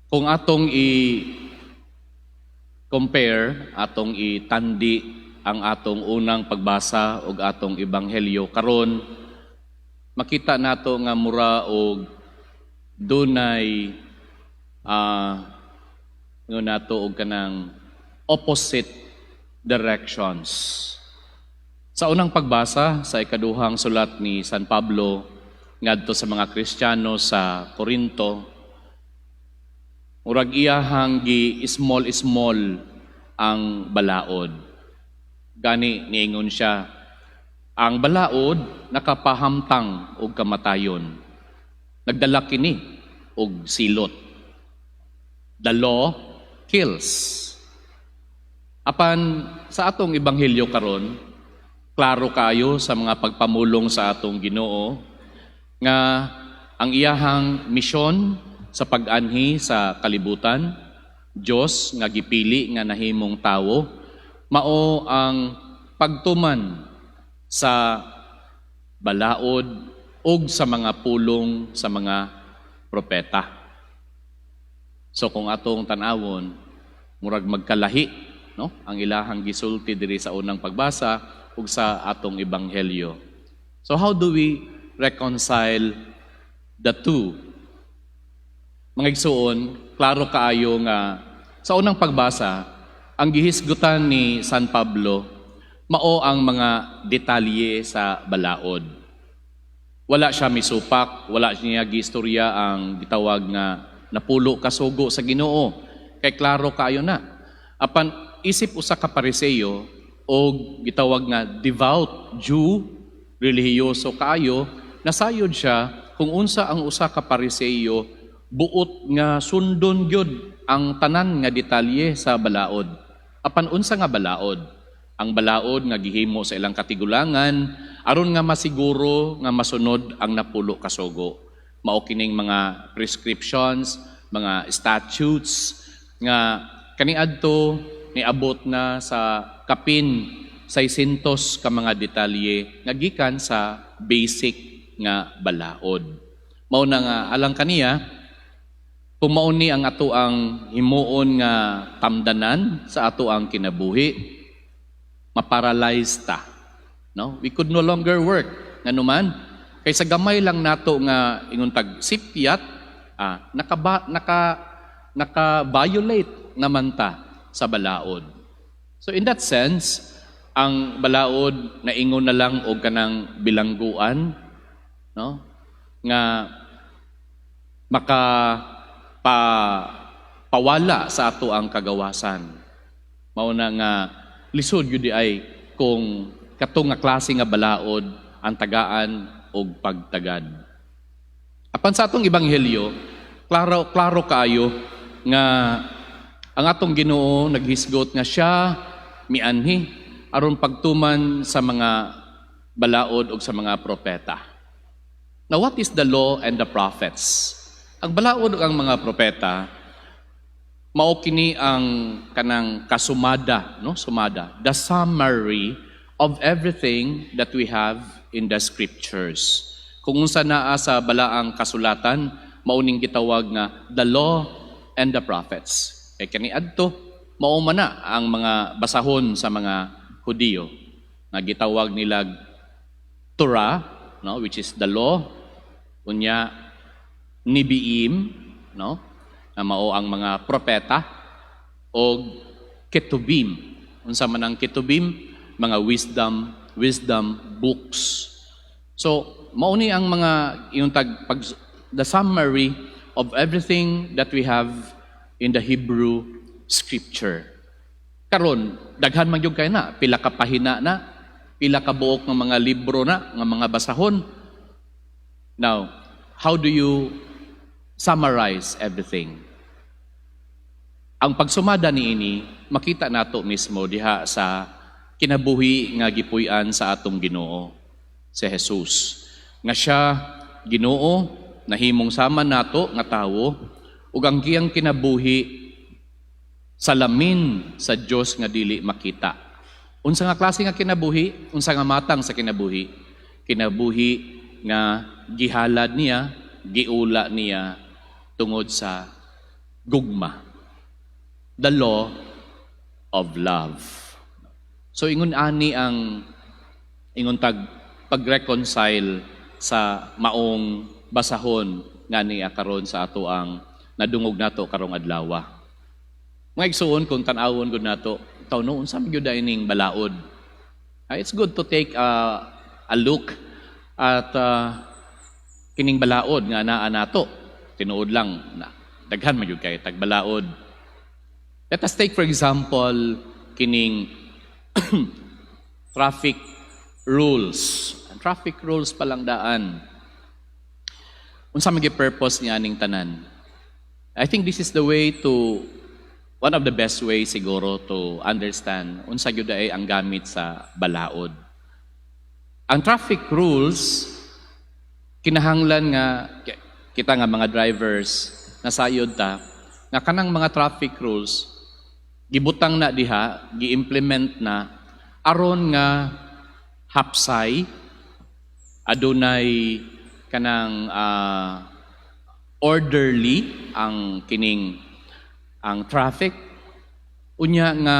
Kung atong i-compare, atong itandi ang atong unang pagbasa ug atong ebanghelyo karon, makita nato nga mura og dunay ingon nato og kanang opposite directions. Sa unang pagbasa sa ikaduhang sulat ni San Pablo ngadto sa mga Kristiyano sa Korinto, murag iyahang gi small small ang balaod. Gani niingon siya, ang balaod nakapahamtang og kamatayon. Nagdala kini og silot. The law kills. Apan sa atong ebanghelyo karon, klaro kayo sa mga pagpamulong sa atong Ginoo nga ang iyahang misyon sa pag-anhi sa kalibutan, Dios nga gipili nga nahimong tawo, mao ang pagtuman sa balaod ug sa mga pulong sa mga propeta. So kung atong tan-awon, murag magkalahi, no, ang ilahang gisulti diri sa unang pagbasa ug sa atong ebanghelyo. So how do we reconcile the two? Mga igsuon, klaro kaayo nga sa unang pagbasa, ang gihisgutan ni San Pablo mao ang mga detalye sa balaod. Wala siya misupak, wala niya giistorya ang gitawag nga napulo ka sugo sa Ginoo. Kay klaro kaayo na. Apan isip usa ka Pariseyo o gitawag nga devout Jew, relihiyoso kaayo, nasayod siya kung unsa ang usa ka Pariseyo buot nga sundon gyud ang tanan nga detalye sa balaod. Apan unsa nga balaod? Ang balaod nga gihimo sa ilang katigulangan aron nga masiguro nga masunod ang napulo ka sugo. Mao kining mga prescriptions, mga statutes nga kaniadto niabot na sa kapin 600 ka mga detalye nga gikan sa basic nga balaod. Mao na nga alang kaniya, kung mao ni ang ato ang himuon nga tamdanan sa ato ang kinabuhi, maparalyze ta. No? We could no longer work. Nganuman, kay sa gamay lang nato nga ingon tag sipyat, naka naka naka-violate naman ta sa balaod. So in that sense, ang balaod naingon na lang og kanang bilangguan, no? Nga maka pa pawala sa ato ang kagawasan. Mao na nga lisod gyud ay kung kato nga klase nga balaod ang tagaan og pagtagad. Apan sa atong ebanghelyo, klaro klaro kaayo nga ang atong Ginoo naghisgot nga siya mianhi aron pagtuman sa mga balaod ug sa mga propeta. Now, what is the law and the prophets? Ang balaod ug ang mga propeta mao kini ang kanang kasumada, no? Sumada, the summary of everything that we have in the scriptures. Kung unsa naa sa balaang kasulatan, mao ning gitawag nga the law and the prophets. Kay kaniadto mao man na ang mga basahon sa mga Hudiyo nga gitawag nila Torah, no, which is the law, unya Nebiim, no, nga mao ang mga propeta, og Ketubim. Unsa man ang Ketubim? Mga wisdom wisdom books. So, mao ni ang mga yung tag pag, the summary of everything that we have in the Hebrew scripture. Karon, daghan man gyud kay na, pila ka pahina na, pila ka buok ng mga libro na, nga mga basahon. Now, how do you summarize everything? Ang pagsumada niini makita nato mismo diha sa kinabuhi nga gipuy-an sa atong Ginoo, si Jesus. Nga siya Ginoo nahimong sama nato nga tawo ug ang iyang kinabuhi salamin sa Dios nga dili makita. Unsa nga klase nga kinabuhi? Unsa nga matang sa kinabuhi? Kinabuhi nga gihalad niya, giula niya tungod sa gugma. The law of love. So ingon ani ang ingon tag pag-reconcile sa maong basahon nga niya karon sa ato ang nadungog nato karong adlaw. Mga igsuon, kung tan-awon gud nato, taw no unsa man gyud ining balaod? It's good to take a look at kining balaod nga naa nato. Tinuod lang na daghan man gyud kay tag balaod. Let us take, for example, kining traffic rules. Ang traffic rules pa lang daan. Unsa man gyud purpose niya aning tanan? I think this is the way to one of the best ways siguro to understand unsa gyud ay ang gamit sa balaod. Ang traffic rules, kinahanglan nga kita nga mga drivers nasayod ta nga kanang mga traffic rules gibutang na diha, gi-implement na aron nga hapsay, adunay kanang orderly ang kining ang traffic, unya nga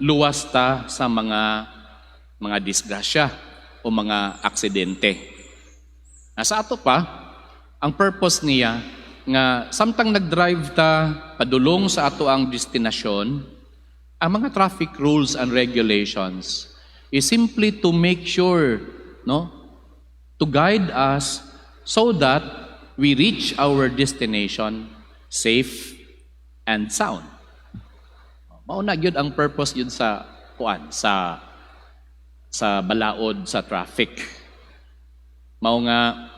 luwas ta sa mga disgrasya o mga aksidente. Nasa ato pa, ang purpose niya nga samtang nag-drive ta padulong sa ato ang destinasyon, ang mga traffic rules and regulations is simply to make sure, no, to guide us so that we reach our destination safe and sound. Mao na gyud ang purpose yun sa kuan sa balaod sa traffic. Mao nga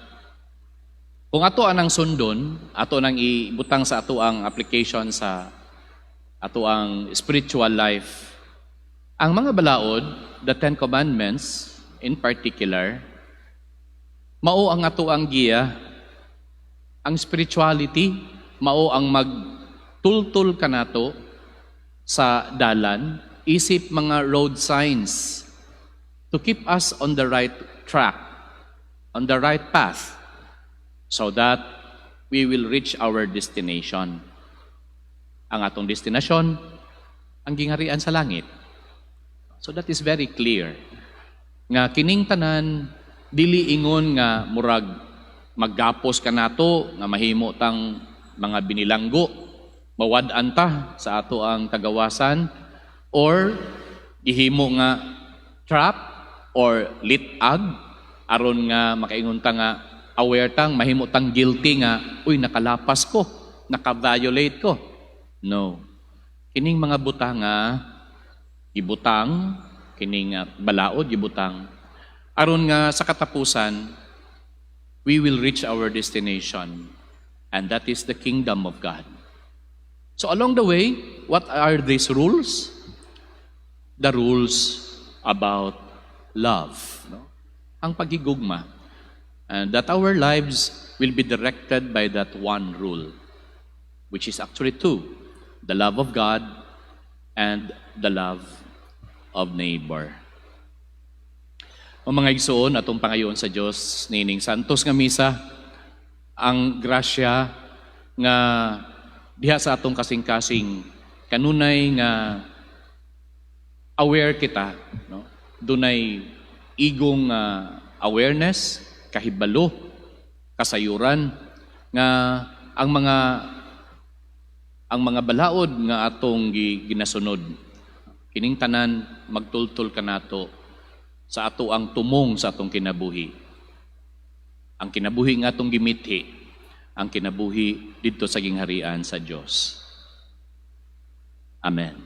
kung ato anang sundon, ato nang ibutang sa ato ang application sa ato ang spiritual life. Ang mga balaod, the Ten Commandments in particular, mao ang ato ang giya, ang spirituality, mao ang magtultul kanato sa dalan, isip mga road signs to keep us on the right track, on the right path, so that we will reach our destination. Ang atong destinasyon, ang gingharian sa langit. So that is very clear. Nga kining tanan, dili ingon nga murag maggapos ka nato nga mahimo tang mga binilanggo, mawad-an ta sa ato ang kagawasan, or gihimo nga trap or litag aron nga makaingon ta nga aware tang mahimo tang guilty nga, "Uy, nakalapas ko, naka-violate ko." No, kining mga butang nga gibutang, kining balaod gibutang aron nga sa katapusan we will reach our destination, and that is the kingdom of God. So along the way, what are these rules? The rules about love, no? Ang pagigugma, and that our lives will be directed by that one rule, which is actually two: the love of God and the love of neighbor. O mga igsoon, atong pangayoon sa Dios nining santos nga misa ang grasya nga diha sa atong kasing-kasing kanunay nga aware kita, no, dunay igong awareness, kahibalo, kasayuran nga ang mga balaod nga atong ginasunod, kining tanan magtultol kanato sa ato ang tumong sa atong kinabuhi, ang kinabuhi nga atong gimithi, ang kinabuhi didto sa gingharian sa Dios. Amen.